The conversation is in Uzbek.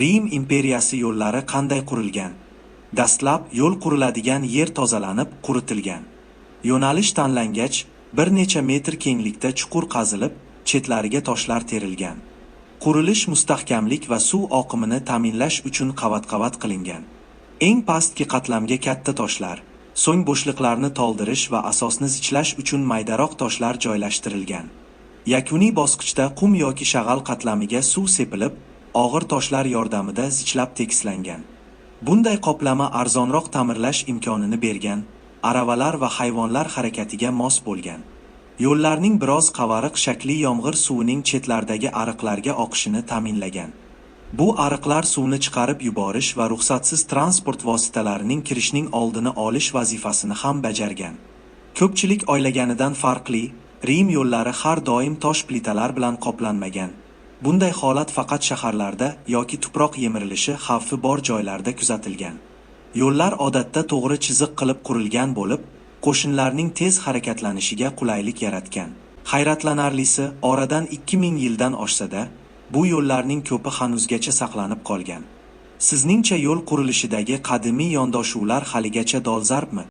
Rim imperiyasi yo'llari qanday qurilgan? Dastlab yo'l quriladigan yer tozalanib, quritilgan. Yo'nalish tanlangach, bir necha metr kenglikda chuqur qazilib, chetlariga toshlar terilgan. Qurilish mustahkamlik va suv oqimini ta'minlash uchun qavat-qavat qilingan. Eng pastki qatlamga katta toshlar, so'ng bo'shliqlarni to'ldirish va asosni zichlash uchun maydaroq toshlar joylashtirilgan. Yakuniy bosqichda qum yoki shag'al qatlamiga suv sepilib, og'ir toshlar yordamida zichlab tekislangan. Bunday qoplama arzonroq ta'mirlash imkonini bergan, aravalar va hayvonlar harakatiga mos bo'lgan. Yo'llarning biroz qavariq shakli yomg'ir suvining chetlardagi ariqlarga oqishini ta'minlagan. Bu ariqlar suvni chiqarib yuborish va ruxsatsiz transport vositalarining kirishining oldini olish vazifasini ham bajargan. Ko'pchilik o'ylaganidan farqli, Rim yo'llari har doim tosh plitalar bilan qoplanmagan. Bunday holat faqat shaharlarda yoki tuproq yemirilishi xavfi bor joylarda kuzatilgan. Yo'llar odatda to'g'ri chiziq qilib qurilgan bo'lib, qo'shinlarning tez harakatlanishiga qulaylik yaratgan. Hayratlanarlisi, oradan 2000 yildan oshsa-da, bu yo'llarning ko'pi hanuzgacha saqlanib qolgan. Sizningcha yo'l qurilishidagi qadimiy yondashuvlar haligacha dolzarbmi?